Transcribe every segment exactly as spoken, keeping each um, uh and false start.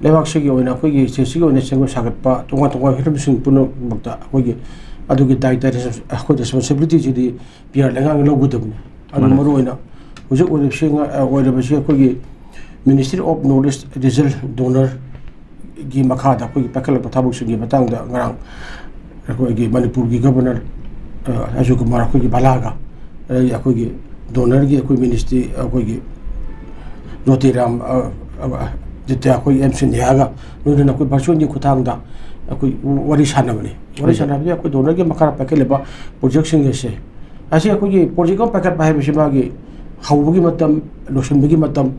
ꯂꯩꯕꯥꯛꯁꯤꯒꯤ ꯑꯣꯏꯅ ꯑꯩꯈꯣꯏꯒꯤ ꯁ꯭ꯇꯦꯠꯁꯤꯒꯤ ꯑꯣꯏꯅ ꯁꯦꯝꯒꯠ ꯁꯥꯒꯠꯄ ꯇꯣꯉꯥꯟ ꯇꯣꯉꯥꯟꯕ ꯍꯤꯔꯝꯁꯤꯡ ꯄꯨꯝꯅꯃꯛꯇ ꯑꯩꯈꯣꯏꯒꯤ ꯑꯗꯨꯒꯤ ꯗꯥꯏꯇ, ꯑꯩꯈꯣꯏ ꯔꯦꯁꯄꯣꯟꯁꯤꯕꯤꯂꯤꯇꯤꯁꯤꯗꯤ ꯄꯤ ꯑꯥꯔ ꯂꯩꯉꯥꯛꯅ ꯂꯧꯒꯗꯕꯅꯤ꯫ ꯑꯗꯨ ꯃꯥꯅꯦ꯫ ꯃꯔꯨ ꯑꯣꯏꯅ ꯍꯧꯖꯤꯛ ꯑꯣꯏꯔꯤꯕꯁꯤ, ꯑꯣꯏꯔꯤꯕꯁꯤ ꯑꯩꯈꯣꯏꯒꯤ Ministry of North East Regional Donor ꯒꯤ ꯃꯈꯥꯗ ꯑꯩꯈꯣꯏꯒꯤ ꯄꯥꯏꯈꯠꯂꯛꯄ ꯊꯕꯛꯁꯤꯡꯒꯤ ꯃꯇꯥꯡꯗ ꯉꯔꯥꯡ ꯑꯩꯈꯣꯏꯒꯤ ꯃꯅꯤꯄꯨꯔꯒꯤ ꯒꯕꯔꯅꯔ, ꯑ, ꯑꯖꯣꯏ ꯀꯨꯃꯥꯔ ꯑꯩꯈꯣꯏꯒꯤ ꯚꯜꯂꯥꯒ, ꯑꯗꯒꯤ ꯑꯩꯈꯣꯏꯒꯤ ꯗꯣꯅꯔꯒꯤ ꯑꯩꯈꯣꯏ ꯃꯤꯅꯤꯁꯇ꯭ꯔꯤ ꯑꯩꯈꯣꯏꯒꯤ ꯖꯣꯇꯤꯔꯥꯝ, ꯑ, ꯑ, ꯑ, ꯑꯗꯤꯇ꯭ꯌ ꯑꯩꯈꯣꯏ ꯑꯦꯝ ꯁꯤꯟꯙ꯭ꯌꯥꯒ ꯂꯣꯏꯅꯅ ꯑꯩꯈꯣꯏ ꯚꯔꯆꯨꯋꯦꯜꯒꯤ ꯈꯨꯠꯊꯥꯡꯗ ꯑꯩꯈꯣꯏ ꯋꯥꯔꯤ ꯁꯥꯟꯅꯕꯅꯤ꯫ ꯋꯥꯔꯤ ꯍꯣꯏ꯫ ꯁꯥꯟꯅꯕꯁꯦ ꯑꯩꯈꯣꯏ ꯗꯣꯅꯔꯒꯤ ꯃꯈꯥꯗ ꯄꯥꯏꯈꯠꯂꯤꯕ ꯄ꯭ꯔꯣꯖꯦꯛꯁꯤꯡ ꯑꯁꯦ, ꯑꯁꯤ ꯑꯩꯈꯣꯏꯒꯤ ꯄ꯭ꯔꯣꯖꯦꯛ ꯑꯃ ꯄꯥꯏꯈꯠꯄ ꯍꯥꯏꯕꯁꯤ ꯃꯥꯒꯤ ꯍꯧꯕꯒꯤ ꯃꯇꯝ, ꯂꯣꯏꯁꯤꯟꯕꯒꯤ ꯃꯇꯝ,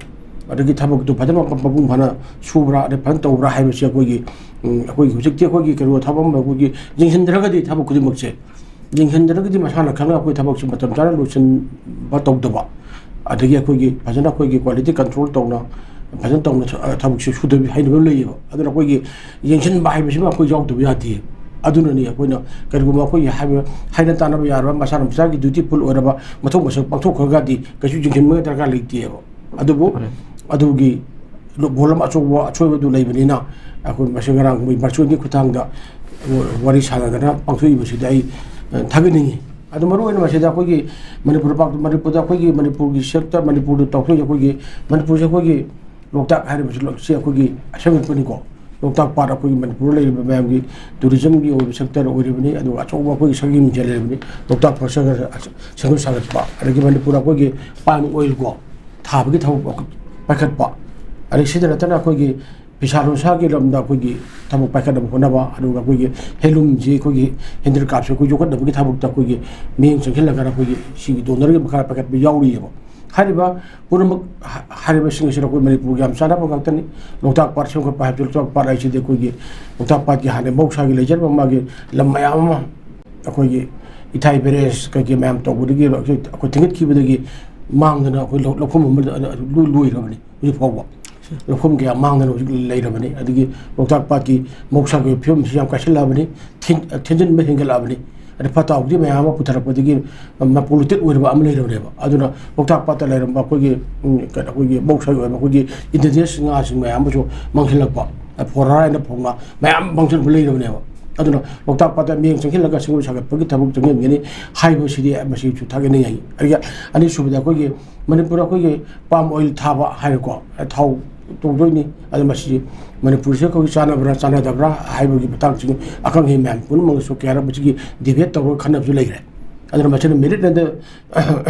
ꯑꯗꯒꯤ ꯊꯕꯛꯇꯨ ꯐꯖꯅ ꯃꯄꯨꯡ ꯐꯥꯅ ꯁꯨꯕ꯭ꯔꯥ, ꯑꯗꯩ ꯐꯖꯅ ꯇꯧꯕ꯭ꯔꯥ ꯍꯥꯏꯕꯁꯤ ꯑꯩꯈꯣꯏꯒꯤ, ꯎꯝ, ꯑꯩꯈꯣꯏꯒꯤ ꯍꯧꯖꯤꯛꯇꯤ ꯑꯩꯈꯣꯏꯒꯤ ꯀꯩꯅꯣ ꯊꯕꯛ ꯑꯃ ꯑꯩꯈꯣꯏꯒꯤ ꯌꯦꯡꯁꯤꯟꯗ꯭ꯔꯒꯗꯤ ꯊꯕꯛ ꯈꯨꯗꯤꯡꯃꯛꯁꯦ, ꯌꯦꯡꯁꯤꯟꯗ꯭ꯔꯒꯗꯤ ꯃꯁꯥꯅ ꯈꯪꯅ ꯑꯩꯈꯣꯏ ꯊꯕꯛꯁꯤ ꯃꯇꯝ ꯆꯥꯅ ꯂꯣꯏꯁꯤꯟꯕ ꯇꯧꯗꯕ, ꯑꯗꯒꯤ ꯑꯩꯈꯣꯏꯒꯤ ꯐꯖꯅ ꯑꯩꯈꯣꯏꯒꯤ quality control ꯇꯧꯅ, ꯐꯖꯅ ꯇꯧꯅ ꯊ-, ꯊꯕꯛꯁꯤ ꯁꯨꯗꯕꯤ ꯍꯩꯅꯕꯤ ꯑꯃ ꯂꯩꯌꯦꯕ꯫ ꯑꯗꯨꯅ ꯑꯩꯈꯣꯏꯒꯤ ꯌꯦꯡꯁꯤꯟꯕ ꯍꯥꯏꯕꯁꯤꯃ ꯑꯩꯈꯣꯏ ꯌꯥꯎꯗꯕ ꯌꯥꯗꯦ꯫ ꯑꯗꯨꯅꯅꯤ ꯑꯩꯈꯣꯏꯅ ꯀꯔꯤꯒꯨꯝꯕ ꯑꯩꯈꯣꯏꯒꯤ ꯍꯥꯏꯕ, ꯍꯥꯏꯅ ꯇꯥꯅꯕ ꯌꯥꯔꯕ, ꯃꯁꯥꯅ ꯃꯁꯥꯒꯤ dutiful ꯑꯣꯏꯔꯕ ꯃꯊꯧ ꯃꯁꯛ ꯄꯥꯡꯊꯣꯛꯈ꯭ꯔꯒꯗꯤ ꯀꯩꯁꯨ ꯌꯦꯡꯁꯤꯟꯕꯒꯤ ꯗꯔꯀꯥꯔ ꯂꯩꯇꯦꯕ꯫ ꯑꯗꯨꯕꯨ ꯃꯥꯅꯦ꯫ ꯑꯗꯨꯒꯤ ꯂꯨꯞ ꯍꯣꯜ ꯑꯃ ꯑꯆꯧꯕ ꯑꯁꯣꯏꯕꯗꯨ ꯂꯩꯕꯅꯤꯅ ꯑꯩꯈꯣꯏ ꯃꯁꯤ ꯉꯔꯥꯡ ꯃꯣꯏ ꯚꯔꯆꯨꯋꯦꯜꯒꯤ ꯈꯨꯠꯊꯥꯡꯗ ꯋꯥꯔꯤ ꯁꯥꯟꯅꯗꯅ ꯄꯥꯡꯊꯣꯛꯏꯕꯁꯤꯗ ꯑꯩ, ꯑ, ꯊꯥꯒꯠꯅꯤꯡꯉꯤ꯫ ꯑꯗꯨ ꯃꯔꯨ ꯑꯣꯏꯅ ꯃꯁꯤꯗ ꯑꯩꯈꯣꯏꯒꯤ ꯃꯅꯤꯄꯨꯔ ꯄꯥꯛ-, ꯃꯅꯤꯄꯨꯔꯗ ꯑꯩꯈꯣꯏꯒꯤ ꯃꯅꯤꯄꯨꯔꯒꯤ ꯁꯦꯛꯇ ꯃꯅꯤꯄꯨꯔꯗ ꯇꯧꯊꯣꯛꯏ꯫ ꯑꯩꯈꯣꯏꯒꯤ ꯃꯅꯤꯄꯨꯔꯁꯦ ꯑꯩꯈꯣꯏꯒꯤ ꯂꯣꯛꯇꯥꯛ ꯍꯥꯏꯔꯤꯕꯁꯤ ꯂꯣꯛꯁꯤ ꯑꯩꯈꯣꯏꯒꯤ ꯑꯁꯦꯡꯕꯅꯤꯀꯣ꯫ ꯂꯣꯛꯇꯥꯛ ꯄꯥꯠ ꯑꯩꯈꯣꯏꯒꯤ ꯃꯅꯤꯄꯨꯔꯗ ꯂꯩꯔꯤꯕ ꯃꯌꯥꯝꯒꯤ ꯇꯨꯔꯤꯖꯝꯒꯤ ꯑꯣꯏꯕ ꯁꯦꯛꯇꯔ ꯑꯣꯏꯔꯤꯕꯅꯤ, ꯑꯗꯨꯒ ꯑꯆꯧꯕ ꯑꯩꯈꯣꯏꯒꯤ ꯁꯛꯇꯤ ꯃꯤꯡꯖꯦꯜ ꯂꯩꯔꯕꯅꯤ꯫ ꯂꯣꯛꯇꯥꯛ ꯄꯥꯠ ꯁꯦꯝꯒꯠ-, ꯁꯦꯝꯒꯠ ꯁꯥꯒꯠꯄ, ꯑꯗꯒꯤ ꯃꯅꯤꯄꯨꯔ ꯑꯩꯈꯣꯏꯒꯤ ꯄꯥꯝ ꯑꯣꯏꯜ ꯀꯣ ꯊꯥꯕꯒꯤ ꯊꯕꯛ ꯄꯥꯏꯈꯠꯄ, ꯑꯗꯩ ꯁꯤꯗ ꯅꯠꯇꯅ ꯑꯩꯈꯣꯏꯒꯤ ꯐꯤꯁꯥ ꯂꯣꯟꯁꯥꯒꯤ ꯂꯝꯗ ꯑꯩꯈꯣꯏꯒꯤ ꯊꯕꯛ ꯄꯥꯏꯈꯠꯅꯕ ꯍꯣꯠꯅꯕ, ꯑꯗꯨꯒ ꯑꯩꯈꯣꯏꯒꯤ ꯍꯦꯟꯂꯨꯝꯁꯤ ꯑꯩꯈꯣꯏꯒꯤ ꯍꯦꯟꯗꯤꯀ꯭ꯔꯥꯐꯁꯦ ꯑꯩꯈꯣꯏ ꯌꯣꯛꯈꯠꯅꯕꯒꯤ ꯊꯕꯛꯇ ꯑꯩꯈꯣꯏꯒꯤ ꯃꯤꯠꯌꯦꯡ ꯆꯪꯁꯤꯜꯂꯒꯅ ꯑꯩꯈꯣꯏꯒꯤ ꯁꯤꯒꯤ ꯗꯣꯅꯔꯒꯤ ꯃꯈꯥꯗ ꯄꯥꯏꯈꯠꯄ ꯌꯥꯎꯔꯤꯑꯕ꯫ ꯍꯥꯏꯔꯤꯕ ꯄꯨꯝꯅꯃꯛ ꯍꯥ-, ꯍꯥꯏꯔꯤꯕꯁꯤꯡ ꯑꯁꯤꯅ ꯑꯩꯈꯣꯏ ꯃꯅꯤꯄꯨꯔꯒꯤ ꯌꯥꯝ ꯆꯥꯟꯅꯕ ꯉꯥꯛꯇꯅꯤ꯫ ꯂꯣꯛꯇꯥꯛ ꯄꯥꯠ ꯁꯦꯝꯒꯠꯄ ꯍꯥꯏꯕꯁꯤ, ꯂꯣꯛꯇꯥꯛ ꯄꯥꯠ ꯍꯥꯏꯁꯤꯗꯤ ꯑꯩꯈꯣꯏꯒꯤ ꯂꯣꯛꯇꯥꯛ ꯄꯥꯠꯀꯤ ꯍꯥꯟꯅ ꯃꯍꯧꯁꯥꯒꯤ ꯂꯩꯖꯔꯝꯕ ꯃꯥꯒꯤ ꯂꯝ ꯃꯌꯥꯝ ꯑꯃ ꯑꯩꯈꯣꯏꯒꯤ ꯏꯊꯥꯏ ꯕꯦꯔꯦꯖ ꯀꯩꯀꯩ ꯃꯌꯥꯝ ꯇꯧꯕꯗꯒꯤ ꯑꯩꯈꯣꯏ ꯊꯤꯡꯒꯠꯈꯤꯕꯗꯒꯤ ꯃꯥꯡꯗꯅ ꯑꯩꯈꯣꯏ ꯂꯧ-, ꯂꯧꯐꯝ ꯑꯃꯗ ꯑꯗꯨ ꯂꯣꯏ-, ꯂꯣꯏꯈ꯭ꯔꯕꯅꯤ꯫ ꯍꯧꯖꯤꯛ ꯐꯥꯎꯕ ꯂꯧꯐꯝ ꯀꯌꯥ ꯃꯥꯡꯗꯅ ꯍꯧꯖꯤꯛ ꯂꯩꯔꯕꯅꯤ꯫ ꯑꯗꯒꯤ ꯂꯣꯛꯇꯥꯛ ꯄꯥꯠꯀꯤ ꯃꯍꯧꯁꯥꯒꯤ ꯑꯣꯏꯕ ꯐꯤꯕꯝꯁꯤ ꯌꯥꯝ ꯀꯥꯏꯁꯤꯜꯂꯛꯑꯕꯅꯤ, ꯊꯤꯟ-, ꯊꯤꯟꯖꯤꯟꯕ ꯍꯦꯟꯒꯠꯂꯛꯑꯕꯅꯤ꯫ ꯑꯗ ꯐꯠꯇ ꯍꯥꯎꯗꯤ ꯃꯌꯥꯝ ꯑꯃ ꯄꯨꯊꯔꯛꯄꯗꯒꯤ ꯃꯄꯣꯂꯨꯇꯦꯠ ꯑꯣꯏꯔꯕ ꯑꯃ ꯂꯩꯔꯕꯅꯦꯕ꯫ ꯑꯗꯨꯅ ꯂꯣꯛꯇꯥꯛ ꯄꯥꯠꯇ ꯂꯩꯔꯝꯕ ꯑꯩꯈꯣꯏꯒꯤ, ꯎꯝ, ꯀꯩꯅꯣ, ꯑꯩꯈꯣꯏꯒꯤ ꯃꯍꯧꯁꯥꯒꯤ ꯑꯣꯏꯕ ꯑꯩꯈꯣꯏꯒꯤ ꯏꯟꯗꯤꯖꯤꯅꯁ ꯉꯥꯁꯤꯡ ꯃꯌꯥꯝ ꯑꯃꯁꯨ ꯃꯥꯡꯁꯤꯜꯂꯛꯄ, ꯐꯣꯔꯥ ꯍꯥꯏꯅ ꯐꯧꯅ ꯃꯌꯥꯝ ꯃꯥꯡꯁꯤꯜꯂꯛꯄ ꯂꯩꯔꯕꯅꯦꯕ꯫ ꯑꯗꯨꯅ ꯂꯣꯛꯇꯥꯛ ꯄꯥꯠꯇ ꯃꯤꯠꯌꯦꯡ ꯆꯪꯁꯤꯜꯂꯒ ꯁꯦꯝꯒꯠ ꯁꯥꯒꯠꯄꯒꯤ ꯊꯕꯛ ꯆꯪꯁꯤꯟꯒꯅꯤ ꯍꯥꯏꯕꯁꯤꯗꯤ ꯃꯁꯤꯁꯨ ꯊꯥꯒꯠꯅꯤꯡꯉꯤ꯫ ꯑꯩꯒꯤ ꯑꯅꯤꯁꯨꯕꯗ ꯑꯩꯈꯣꯏꯒꯤ ꯃꯅꯤꯄꯨꯔꯗ ꯑꯩꯈꯣꯏꯒꯤ ꯄꯥꯝ ꯑꯣꯏꯜ ꯊꯥꯕ ꯍꯥꯏꯔꯦꯀꯣ, ꯊꯥꯎ ꯇꯧꯗꯣꯏꯅꯤ꯫ ꯑꯗꯣ ꯃꯁꯤ ꯃꯅꯤꯄꯨꯔꯁꯦ ꯑꯩꯈꯣꯏꯒꯤ ꯆꯥꯟꯅꯕ꯭ꯔꯥ ꯆꯥꯟꯅꯗꯕ꯭ꯔꯥ ꯍꯥꯏꯕꯒꯤ ꯃꯇꯥꯡꯁꯤ ꯑꯈꯪ ꯑꯍꯩ ꯃꯌꯥꯝ ꯄꯨꯝꯅꯃꯛꯅꯁꯨ ꯀꯌꯥꯔꯛ ꯃꯁꯤꯒꯤ ꯗꯤꯕꯦꯠ ꯇꯧꯔꯒ ꯈꯟꯅꯕꯁꯨ ꯂꯩꯈ꯭ꯔꯦ꯫ ꯑꯗꯨꯅ ꯃꯁꯤꯅ ꯃꯦꯔꯤꯠ ꯑꯦꯟ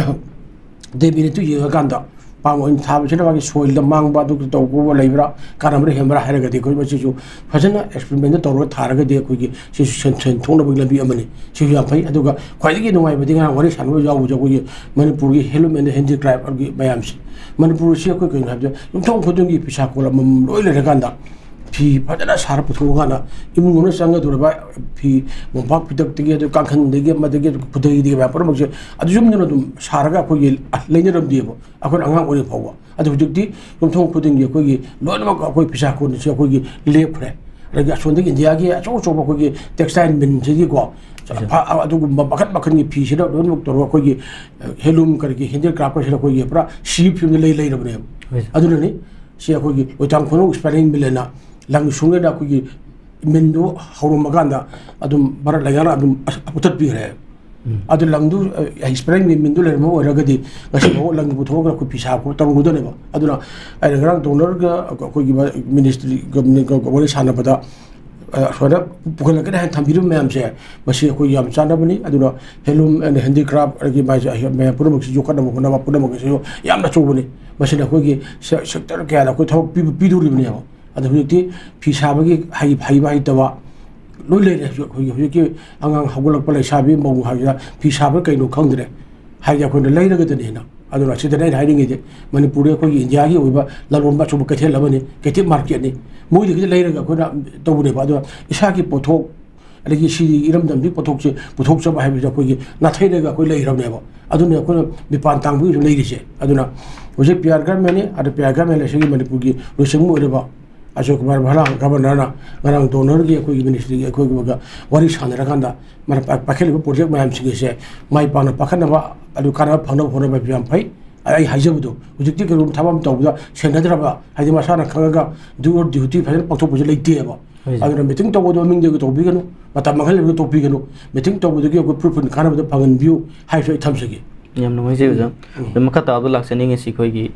ꯗꯦꯃꯦꯔꯤꯠꯇꯨ ꯌꯦꯡꯉꯀꯥꯟꯗ ꯄꯥꯝ ꯑꯣꯏꯅ ꯊꯥꯕꯁꯤꯅ ꯃꯥꯒꯤ ꯁꯣꯏꯜꯗ ꯃꯥꯡꯕ ꯑꯗꯨ ꯇꯧꯕ ꯂꯩꯕ꯭ꯔꯥ, ꯀꯥꯟꯅꯕ꯭ꯔꯥ ꯍꯦꯟꯕ꯭ꯔꯥ ꯍꯥꯏꯔꯒꯗꯤ ꯑꯩꯈꯣꯏ ꯃꯁꯤꯁꯨ ꯐꯖꯅ ꯑꯦꯛꯁꯄꯦꯔꯤꯃꯦꯟꯗ ꯇꯧꯔꯒ ꯊꯥꯔꯒꯗꯤ ꯑꯩꯈꯣꯏꯒꯤ ꯁꯤꯁꯨ ꯁꯦꯟ, ꯁꯦꯟ ꯊꯣꯛꯅꯕꯒꯤ ꯂꯝꯕꯤ ꯑꯃꯅꯤ꯫ ꯁꯤꯁꯨ ꯌꯥꯝ ꯐꯩ꯫ ꯑꯗꯨꯒ ꯈ꯭ꯋꯥꯏꯗꯒꯤ ꯅꯨꯡꯉꯥꯏꯕꯗꯤ ꯉꯔꯥꯡ ꯋꯥꯔꯤ ꯁꯥꯟꯅꯕ ꯌꯥꯎꯕꯁꯦ ꯑꯩꯈꯣꯏꯒꯤ ꯃꯅꯤꯄꯨꯔꯒꯤ ꯍꯦꯟꯂꯨꯝ ꯑꯦꯟ ꯍꯦꯟꯗꯤꯀ꯭ꯔꯥꯐꯀꯤ ꯃꯌꯥꯝꯁꯦ꯫ ꯃꯅꯤꯄꯨꯔꯁꯤ ꯑꯩꯈꯣꯏ ꯀꯩꯅꯣ ꯍꯥꯏꯕꯗ ꯌꯨꯝꯊꯣꯡ ꯈꯨꯗꯤꯡꯒꯤ ꯐꯤꯁꯥ ꯀꯣꯜ ꯑꯃꯃꯝ ꯂꯣꯏ ꯂꯩꯔꯀꯥꯟꯗ ꯐꯤ ꯐꯖꯅ ꯁꯥꯔ ꯄꯨꯊꯣꯛꯑꯀꯥꯟꯗ ꯏꯃꯨꯡ ꯃꯅꯨꯡ ꯆꯪꯒꯗꯧꯔꯤꯕ ꯐꯤ ꯃꯣꯝꯄꯥꯛ ꯐꯤꯗꯛꯇꯒꯤ ꯑꯗꯨ ꯀꯥꯡꯈꯟꯗꯒꯤ ꯑꯃꯗꯒꯤ ꯈꯨꯗꯩꯗꯒꯤ ꯃꯌꯥꯝ ꯄꯨꯝꯅꯃꯛꯁꯦ ꯑꯗꯨ ꯌꯨꯝꯗꯨꯅ ꯑꯗꯨꯝ ꯁꯥꯔꯒ ꯑꯩꯈꯣꯏꯒꯤ ꯂꯩꯅꯔꯝꯗꯦꯕ꯫ ꯑꯩꯈꯣꯏꯅ ꯑꯉꯥꯡ ꯑꯣꯏꯔꯤ ꯐꯥꯎꯕ꯫ ꯑꯗꯨ ꯍꯧꯖꯤꯛꯇꯤ ꯌꯨꯝꯊꯣꯡ ꯈꯨꯗꯤꯡꯒꯤ ꯑꯩꯈꯣꯏꯒꯤ ꯂꯣꯏꯅꯃꯛ ꯑꯩꯈꯣꯏ ꯐꯤꯁꯥ ꯀꯣꯟꯁꯦ ꯑꯩꯈꯣꯏꯒꯤ ꯂꯦꯞꯈ꯭ꯔꯦ꯫ ꯑꯗꯒꯤ ꯑꯁꯣꯝꯗꯒꯤ ꯏꯟꯗꯤꯌꯥꯒꯤ ꯑꯆꯧ ꯑꯆꯧꯕ ꯑꯩꯈꯣꯏꯒꯤ ꯇꯦꯛꯁꯇꯥꯏꯜ ꯃꯤꯜꯁꯤꯒꯤꯀꯣ, ꯐ-, ꯑꯗꯨꯒꯨꯝꯕ ꯃꯈꯜ ꯃꯈꯜꯒꯤ ꯐꯤꯁꯤꯅ ꯂꯣꯏꯅꯃꯛ ꯇꯧꯔꯒ ꯑꯩꯈꯣꯏꯒꯤ ꯍꯦꯟꯂꯨꯝ ꯀꯔꯤꯒꯤ ꯍꯦꯟꯗꯤꯀ꯭ꯔꯥꯐꯀꯁꯤꯅ ꯑꯩꯈꯣꯏꯒꯤ ꯄꯨꯔꯥ ꯁꯤꯒꯤ ꯐꯤꯕꯝꯗ ꯂꯩ ꯂꯩꯔꯕꯅꯦꯕ꯫ ꯍꯣꯏ꯫ ꯑꯗꯨꯅꯅꯤ ꯁꯤ ꯑꯩꯈꯣꯏꯒꯤ ꯂꯣꯏꯇꯥꯡ ꯈꯣꯡꯅꯧ ꯁ꯭ꯄꯤꯟꯅꯤꯡ ꯃꯤꯜ ꯑꯅ ꯂꯪ ꯁꯨꯡꯉꯩꯗ ꯑꯩꯈꯣꯏꯒꯤ ꯃꯤꯟꯗꯨ ꯍꯧꯔꯝꯃꯀꯥꯟꯗ ꯑꯗꯨꯝ ꯚꯥꯔꯠ ꯂꯩꯉꯥꯛꯅ ꯑꯗꯨꯝ ꯑꯁ-, ꯃꯨꯊꯠꯄꯤꯈ꯭ꯔꯦ꯫ ꯎꯝ꯫ ꯑꯗꯨ ꯂꯪꯗꯨ, ꯑ, ꯁ꯭ꯄꯤꯟꯅꯤꯡ ꯃꯤꯟꯗꯨ ꯂꯩꯔꯝꯕ ꯑꯣꯏꯔꯒꯗꯤ ꯉꯁꯤ ꯐꯥꯎꯕ ꯂꯪꯗꯨ ꯄꯨꯊꯣꯛꯑꯒ ꯑꯩꯈꯣꯏ ꯐꯤ ꯁꯥꯕ ꯈꯣꯠꯄ ꯇꯧꯔꯝꯒꯗꯕꯅꯦꯕ꯫ ꯑꯗꯨꯅ ꯑꯩꯅ ꯉꯔꯥꯡ ꯗꯣꯅꯔꯒ ꯑꯩꯈꯣꯏꯒꯤ ꯃꯤꯅꯤꯁꯇ꯭ꯔꯤ, ꯒ-, ꯒ-, ꯋꯥꯔꯤ ꯁꯥꯟꯅꯕꯗ, ꯑ, ꯁꯨꯃꯥꯏꯅ ꯄꯨꯈꯠꯂꯛꯀꯅꯤ ꯍꯥꯏꯅ ꯊꯝꯕꯤꯔꯤꯕ ꯃꯌꯥꯝꯁꯦ, ꯃꯁꯤ ꯑꯩꯈꯣꯏ ꯌꯥꯝ ꯆꯥꯟꯅꯕꯅꯤ꯫ ꯑꯗꯨꯅ ꯍꯦꯟꯂꯨꯝ ꯑꯦꯟ ꯍꯦꯟꯗꯤꯀ꯭ꯔꯥꯐ ꯑꯗꯒꯤ ꯃꯥꯏꯁꯦ ꯃꯌꯥꯝ ꯄꯨꯝꯅꯃꯛꯁꯤ ꯌꯣꯛꯈꯠꯅꯕ ꯍꯣꯠꯅꯕ ꯄꯨꯝꯅꯃꯛꯀꯤꯁꯤꯁꯨ ꯌꯥꯝꯅ ꯑꯆꯧꯕꯅꯤ꯫ ꯃꯁꯤꯅ ꯑꯩꯈꯣꯏꯒꯤ ꯁꯦ-, ꯁꯦꯛꯇꯔ ꯀꯌꯥꯗ ꯑꯩꯈꯣꯏ ꯊꯕꯛ ꯄꯤꯕ-, ꯄꯤꯗꯣꯔꯤꯕꯅꯦꯕ꯫ ꯑꯗꯣ ꯍꯧꯖꯤꯛꯇꯤ ꯐꯤ ꯁꯥꯕꯒꯤ ꯍꯩ-, ꯍꯩꯕ ꯍꯩꯇꯕ ꯂꯣꯏ ꯂꯩꯔꯦ꯫ ꯍꯧꯖꯤꯛ ꯑꯩꯈꯣꯏꯒꯤ ꯍꯧꯖꯤꯛꯀꯤ ꯑꯉꯥꯡ ꯍꯧꯒꯠꯂꯛꯄ ꯂꯩꯁꯥꯕꯤ ꯃꯧ ꯍꯥꯏꯁꯤꯅ ꯐꯤ ꯁꯥꯕ ꯀꯩꯅꯣ ꯈꯪꯗ꯭ꯔꯦ꯫ ꯍꯥꯏꯗꯤ ꯑꯩꯈꯣꯏꯅ ꯂꯩꯔꯒꯗꯅꯦꯅ꯫ ꯑꯗꯨꯅ ꯁꯤꯗꯅ ꯑꯩꯅ ꯍꯥꯏꯅꯤꯡꯉꯤꯗꯤ ꯃꯅꯤꯄꯨꯔꯗ ꯑꯩꯈꯣꯏꯒꯤ ꯏꯟꯗꯤꯌꯥꯒꯤ ꯑꯣꯏꯕ ꯂꯂꯣꯟꯕ ꯑꯆꯧꯕ ꯀꯩꯊꯦꯜ ꯑꯃꯅꯤ, ꯀꯦꯇꯤꯞ ꯃꯥꯔꯀꯦꯠꯅꯤ꯫ ꯃꯣꯏꯗꯒꯤꯗꯤ ꯂꯩꯔꯒ ꯑꯩꯈꯣꯏꯅ ꯇꯧꯕꯅꯦꯕ꯫ ꯑꯗꯨꯅ ꯏꯁꯥꯒꯤ ꯄꯣꯠꯊꯣꯛ, ꯑꯗꯒꯤ ꯁꯤꯒꯤ ꯏꯔꯝꯗꯝꯒꯤ ꯄꯣꯠꯊꯣꯛꯁꯦ ꯄꯨꯊꯣꯛꯆꯕ ꯍꯥꯏꯕꯁꯦ ꯑꯩꯈꯣꯏꯒꯤ ꯅꯥꯊꯩꯔꯒ ꯑꯩꯈꯣꯏ ꯂꯩꯈ꯭ꯔꯕꯅꯦꯕ꯫ ꯑꯗꯨꯅ ꯑꯩꯈꯣꯏꯅ ꯃꯤꯄꯥꯟ ꯇꯥꯡꯕꯒꯤꯁꯨ ꯂꯩꯔꯤꯁꯦ꯫ ꯑꯗꯨꯅ ꯍꯧꯖꯤꯛ ꯄꯤ ꯑꯥꯔ ꯒꯔꯃꯦꯟꯅꯤ, ꯑꯗ ꯄꯤ ꯑꯥꯔ ꯒꯔꯃꯦꯟ ꯑꯁꯤꯒꯤ ꯃꯅꯤꯄꯨꯔꯒꯤ ꯂꯨꯆꯤꯡꯕ ꯑꯣꯏꯔꯤꯕ ꯑꯁꯣꯛ ꯀꯨꯃꯥꯔ ꯚꯔꯥ ꯒꯕꯔꯅꯔꯅ ꯉꯔꯥꯡ ꯗꯣꯅꯔꯒꯤ ꯑꯩꯈꯣꯏꯒꯤ ꯃꯤꯅꯤꯁꯇ꯭ꯔꯤꯒꯤ ꯑꯩꯈꯣꯏꯒꯤ ꯋꯥꯔꯤ ꯁꯥꯟꯅꯔꯀꯥꯟꯗ ꯃꯥꯅ ꯄꯥꯏ-, ꯄꯥꯏꯈꯠꯂꯤꯕ ꯄ꯭ꯔꯣꯖꯦꯛ ꯃꯌꯥꯝꯁꯤꯡ ꯑꯁꯦ ꯃꯥꯏ ꯄꯥꯛꯅ ꯄꯥꯏꯈꯠꯅꯕ, ꯑꯗꯨ ꯀꯥꯟꯅꯕ ꯐꯪꯅꯕ ꯍꯣꯠꯅꯕ ꯌꯥꯝ ꯐꯩ꯫ ꯑꯩ ꯍꯥꯏꯖꯕꯗꯣ, ꯍꯧꯖꯤꯛꯇꯤ ꯀꯩꯒꯨꯝꯕ ꯊꯕꯛ ꯑꯃ ꯇꯧꯕꯗ ꯁꯦꯟꯅꯗ꯭ꯔꯕ, ꯍꯥꯏꯗꯤ ꯃꯁꯥꯅ ꯈꯪꯉꯒ do or duty ꯐꯖꯅ ꯄꯥꯡꯊꯣꯛꯄꯁꯨ ꯂꯩꯇꯦꯕ꯫ ꯍꯣꯏ, ꯁꯥꯔ꯫ ꯑꯗꯨꯅ ꯃꯤꯇꯤꯡ ꯇꯧꯕꯗꯣ ꯃꯃꯤꯡꯗꯒꯤ ꯇꯧꯕꯤꯒꯅꯨ, ꯃꯇꯝ ꯃꯥꯡꯍꯜꯂꯒ ꯇꯧꯕꯤꯒꯅꯨ꯫ ꯃꯤꯇꯤꯡ ꯇꯧꯕꯗꯒꯤ ꯑꯩꯈꯣꯏ ꯄ꯭ꯔꯨꯐ ꯀꯥꯟꯅꯕꯗꯣ ꯐꯪꯍꯟꯕꯤꯌꯨ ꯍꯥꯏꯕꯁꯨ ꯑꯩ ꯊꯝꯖꯒꯦ꯫ ꯌꯥꯝ ꯅꯨꯡꯉꯥꯏꯖꯩ, ꯑꯣꯖꯥ꯫ ꯎꯝ꯫ ꯑꯗꯣ ꯃꯈꯥ ꯇꯥꯕꯗ ꯂꯥꯛꯆꯅꯤꯡꯉꯤꯁꯤ ꯑꯩꯈꯣꯏꯒꯤ